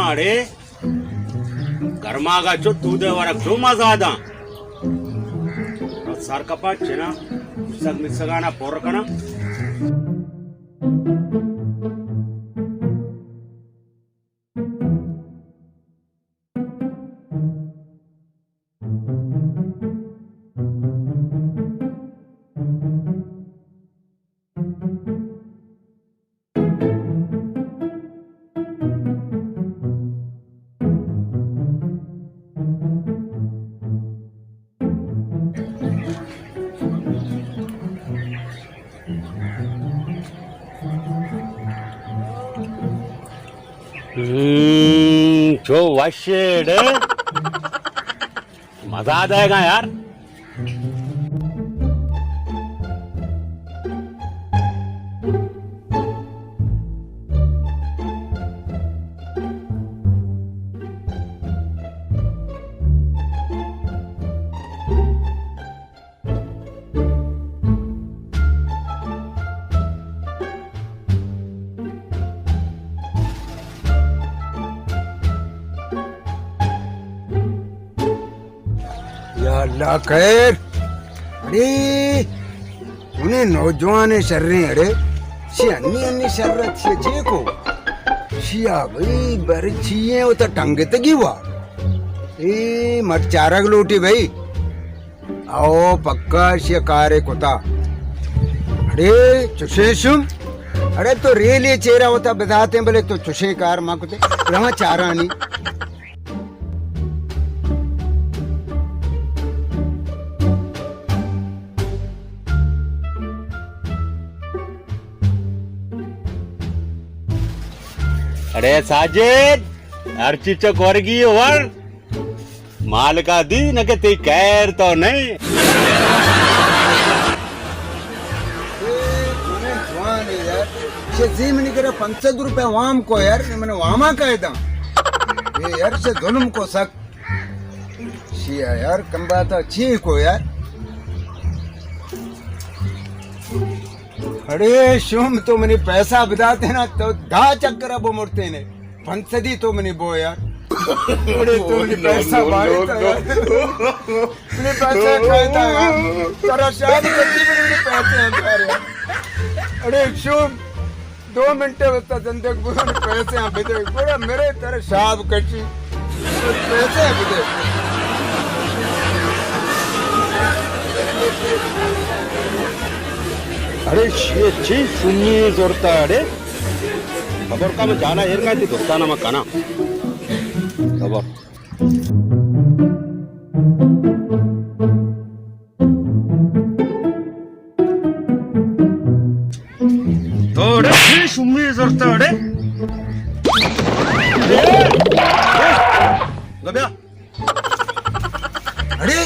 اڑے، گرماگا چو تودے ورگ چو مزا داں۔ سر کپا چنا، مسگ مسگانا پر کنا۔ ہم، چو وش اڑے۔ مزہ دے گا یار۔ یا اللہ خیر۔ اڑے، انہیں نوجوان شریں اڑے۔ شی انی انی شرت شی چیکو۔ شی آ بھئی بر چیئے ہوتا ٹنگتگی وا۔ اے مٹ چارگ لوٹی بھئی۔ او پکا شی کارے کتا۔ اڑے چشیں شم۔ اڑے تو ریلی چیرا ہوتا بذاتیں بلے تو چشیں کار ما کتے۔ رواں چارانی۔ اڑے ساجد، ہر چیز چو گورگی ور۔ مالکا دی نہ کہ تی خیر تو نہیں۔ اے کونے جوان ہے یار۔ شے زی منی کرا پنچ سد روپے وام کو یار، من واما کہتا۔ اے یار شے ظلم کو سک۔ شیا یار کم باتا چی کو یار۔ اڑے شوم تو منی پیسہ بداتے نا تو دہ چکر ابو مرتے نے۔ پنچ سدی تو منی بو یار۔ اڑے تو منی پیسہ بارے تا یار۔ منی پیسہ کھائے تا یار۔ ترا شاد کتی منی پیسے انتار یار۔ اڑے شوم دو منٹ واسطہ زندگ بو، منی پیسے ہم بدے۔ گڑا میرے ترا شاد کچی۔ پیسے ہم بدے۔ اڑے شی چی سنی زورتا اڑے۔ خبر کا میں جانا ایر کا تی دوستانا میں کنا۔ خبر۔ تو اڑے شی سنی زورتا اڑے۔ گبیا۔ اڑے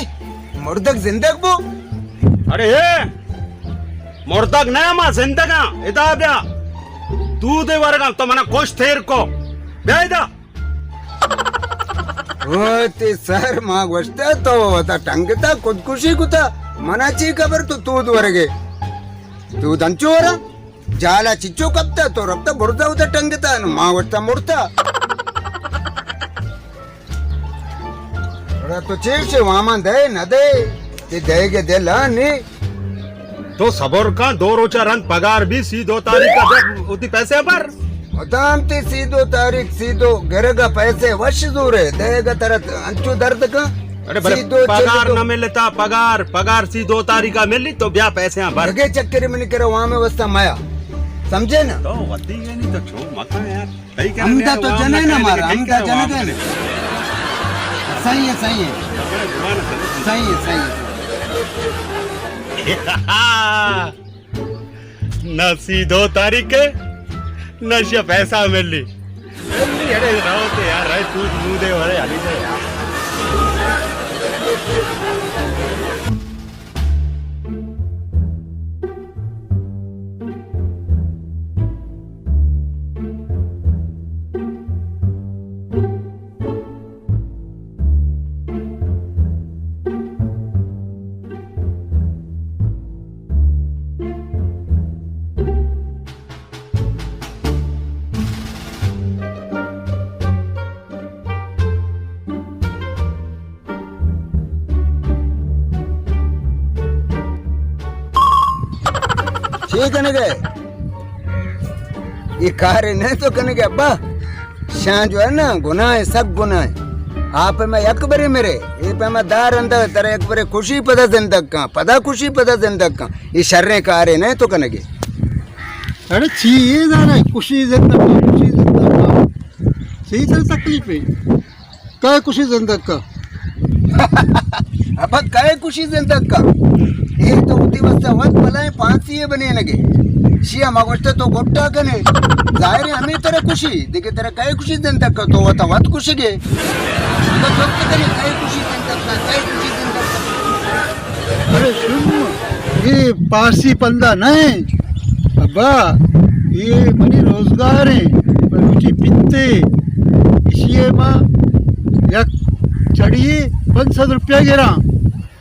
مردگ زندگ بو؟ اڑے ہے، مردگ نہ، ما زندگاں۔ ادا بیا۔ دودے ورگاں تو منا کش تیر کو۔ بیا ادا۔ او تی سر ما گوشتا تو وتا ٹنگتا خودکشی کتا۔ منا چی خبر تو دود ورگے؟ دود انچو ورا؟ جالا چچو کپتا تو رپتا برزا وتا ٹنگتا۔ نو ما گوشتا مرتا۔ گڑا تو چے گشے، وامان دئے نہ دئے؟ تی دئیگ ء دل ء نی۔ تو صبر کن، دو روچ ء رند پگار بی، سی دو تاریخ ء دے وتی پیسے بر۔ مدام تی سی دو تاریخ، سی دو گرگ ء پیسے وش زورے، دئیگ ء ترا انچو درد کن۔ اڑے بلے سی دو پگار چل دو۔ نہ ملتا، پگار، پگار سی دو تاریخ ء ملی تو بیا پیسے بر۔ دگے چکری منی کرا وامے واسطہ میا۔ سمجھے نا؟ تو وتی یعنی تو چھو مکن یار۔ ہمدا تو جنے نا مارا، ہمدا جنے دے۔ صحیح ہے، صحیح ہے۔ صحیح ہے، صحیح ہے۔ نہ سی دو تاریخ ہے، نہ شی پیسہ ملی۔ ملی اڑے رہو تے یار، رہے تو مودے ورے علی دے یار۔ چے کنگے؟ اے کارے نہ تو کنگے ابا۔ شاں جو ہے نا، گناہ ہے، سک گناہ ہے۔ آپ میں یک برے میرے، اے پہ میں دار اندر ترے یک برے خوشی پدا زندگ کاں، پدا خوشی پدا زندگ کاں۔ اے شریں کارے نہ تو کنگے۔ اڑے چی اے دارے، خوشی زندگ کاں، خوشی زندگ کاں۔ چی تر تکلیف ہے؟ کئے کشی زندگ کا؟ ابا کئے کشی زندگ کا؟ اے تو وتی واسطہ وت بلائیں پھانسی ء بنینگے۔ شیا ما گوشتہ تو گٹا کنے۔ ظاہر ہے ہمے ترا کشی، دگہ ترا کئے کشی زندگ کا؟ تو وتا وت کشگے۔ تو جست کنے کئے کشی زندگ کا، کئے کشی زندگ کا؟ ارے شم، اے پارسی پندہ نہ ایں۔ ابا، اے منی روزگار ایں، بلوچی پتے۔ اشی ء ما یک چڑی ء پنچ سد روپیہ گراں،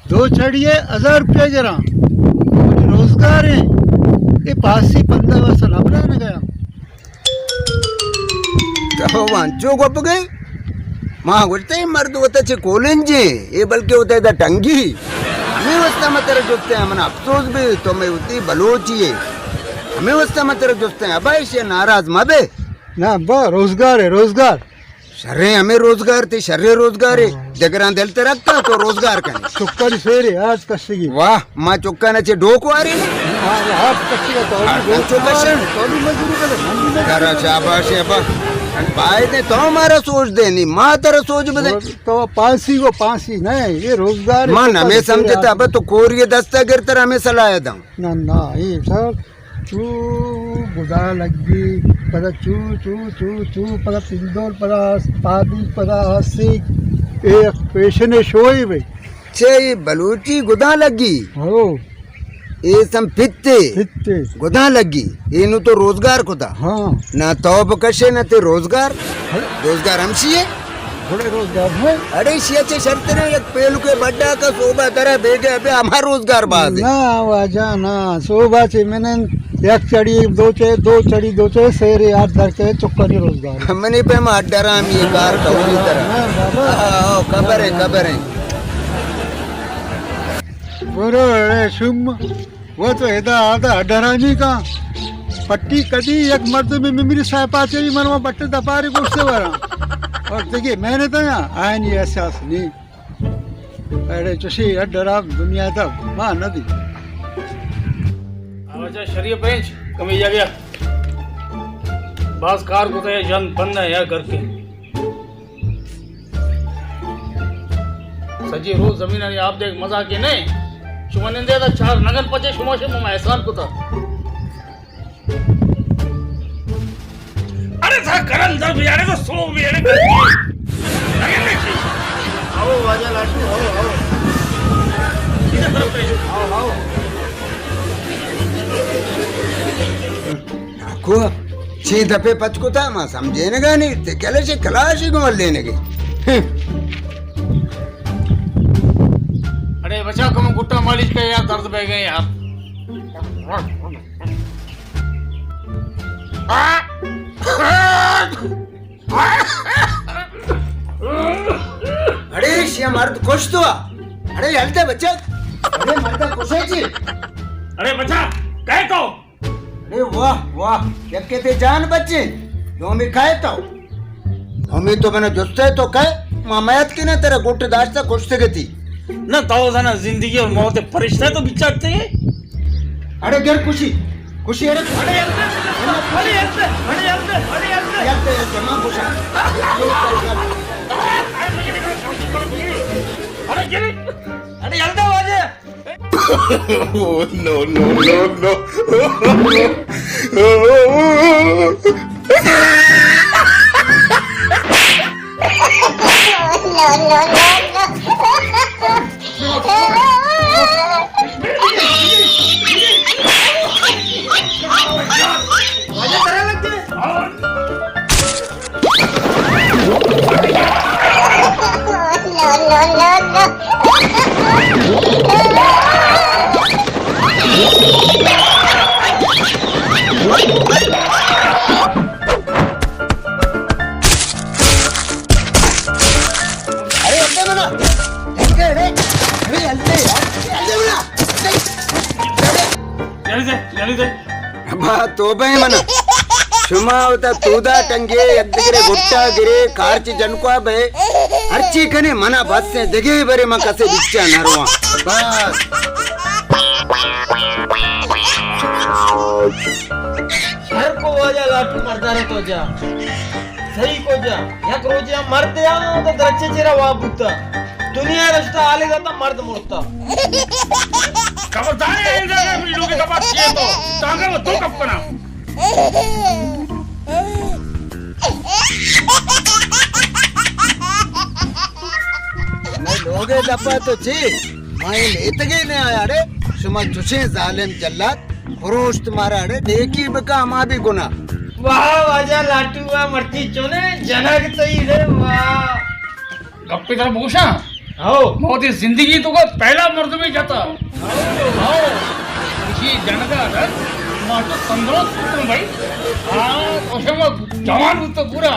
دو چڑی ء ہزار روپیہ گراں۔ منی روزگار ایں۔ اے پارسی پندہ واسطہ نہ بنائینگا۔ تو انچو گپ گئے؟ ما گوشتے اے مرد وتا چہ کولنجے، اے بلکہ وتا ادا ٹنگی۔ ہمے واسطہ ما ترا جستے، من افسوس بی تو میں وتی بلوچی ہے۔ ہمے واسطہ ما ترا جستے، ابا ایشی ناراض مہ بے۔ نہ ابا، روزگار ہے، روزگار۔ شریں ہمے روزگار تے، شریں روزگار ہے۔ ہاں۔ دگراں دل ترکتا تو روزگار کنے۔ چکانی سیرے، آج کشگی۔ واہ۔ ما چکانا چہ ڈوک وارے۔ ہاں، ہاں، کشی تو ہاں، بھی انچو کشن۔ تو بھی مزدوری کرے، ہم بھی مزدوری کرے۔ شاباش ہے ابا۔ باید ہے تو مارا سوچ دے، نی ما ترا سوچ بدے۔ تو پانسی کو پانسی نہ، یہ روزگار ہے، من ہمیں سمجھتا ابا تو کوری دستا گرتر ہمیں صلاح داں۔ نہ، نہ، یہ سر چو گدا لگی، پدا چو، چو، چو، چو، پدا پندول، پدا پادی، پدا ہسی، اے پیشن شوئی بھائی۔ چے اے بلوچی گداں لگی؟ ہو۔ اے سم پتے۔ پتے۔ گداں لگی۔ اے نو تو روزگار کتا۔ ہاں۔ نہ تو بکشے نہ تے روزگار۔ ہاں۔ روزگار ہمشی ہے۔ بڑے روزگار ہے۔ اڑے شیا چے شرط نے یک پیلو کے بڈا کا صوبہ ترا بیگے ابے ہما روزگار باز ہے۔ نہ واجہ نہ۔ صوبہ چے منن یک چڑی دو چے، دو چڑی دو چے، سیرے آٹھ در کے چکانی روزگار۔ منی پہ ما ڈرامی کار تو طرح۔ ہاں، بابا۔ ہاں، خبر ہے، خبر ہے۔ برو اڑے شم، وہ تو ادا آتا ڈرانی کا۔ پٹی کدی یک مردم میں میری صاحب پاچے بھی منوا بٹے دپاری گوشتے ورا۔ اور دیکھیے، میں نے تو یہاں آئینی احساس نہیں۔ اڑے چشی ڈرا دنیا تا ما نہ دی۔ آواجہ شریف پینچ، کمی جا گیا۔ باز کار کو تو جن بند ہے یار گھر کے۔ سجی روز زمین نے آپ دیکھ مزہ کے نہیں۔ شما نندے دا چار نگن پچے شما شما احسان کو تا۔ اڑے تھا کرن در بیارے تو سو بیارے کر کے۔ اڑے دیکھی۔ آؤ واجہ لاٹو، آؤ، آؤ۔ ادھر طرف پیش۔ آؤ، آؤ۔ ناکو، چی دپے پچ کتا ما سمجھینگا نہیں، تے کلش کلاشی گمل لینے گے۔ اڑے بچا کم گٹا مالش کا یار، درد بہ گئے یار۔ اڑے شیا مرد کشتو۔ اڑے ہلتے بچک۔ اڑے مرد کشے چی؟ اڑے بچا، کہے تو؟ اڑے واہ واہ، یکے تے جان بچے۔ دومی کہے تو؟ دومی تو بنا جستے تو کہے؟ ما میت کے نہ تیرا گٹ داشتا کشتے گتی۔ نہ تو زنا زندگی اور موت فرشتہ تو بچارتے ہیں۔ اڑے گر خوشی، خوشی اڑے۔ اڑے یلتے، اڑے یلتے، اڑے یلتے، اڑے یلتے۔ یلتے، یلتے، ماں خوشا۔ اڑے گر، اڑے یلتے واجہ۔ Oh, no, no, no, no. ارے ہلدے منا، ہلدے، ارے، ارے ہلدے یار، ہلدے منا۔ ابا توبہ ایں منا۔ شما وتا تودا ٹنگے، یک دگرے گٹا گرے، کارچ جنکوا بئے۔ ہرچی کنے منا بس ایں، دگہ برے من کسے بچا نہ رواں۔ بس۔ شر کو واجہ لاٹو مردارے تو جا۔ صحیح کو جا۔ یک روچے ہم مرد یا تو درچے چیرا واب بوتا۔ دنیا رشتہ حالے داتا مرد مرتا۔ خبردار ہے، اے جگہ منی لوگے دپا چیئے تو، تانگا وہ دو کپ کنا۔ مئے لوگے دپا تو چی؟ ما اے لیتگے نہ آیا رے، شما چوشیں ظالم جلات، پروشت مارا رے، نیکی بکا ہما بھی گناہ۔ واہ واجہ لاٹو واہ، مرچی چونے جنگ تئی رے واہ۔ گپے ترا بگوشاں؟ ہو۔ ما وتی زندگی تو کا پہلا مردمے جتا۔ ہو۔ اسی جنگا در ما تو تندرست بوتوں بھائی۔ ہاں، تو شما جوان بوتو پورا۔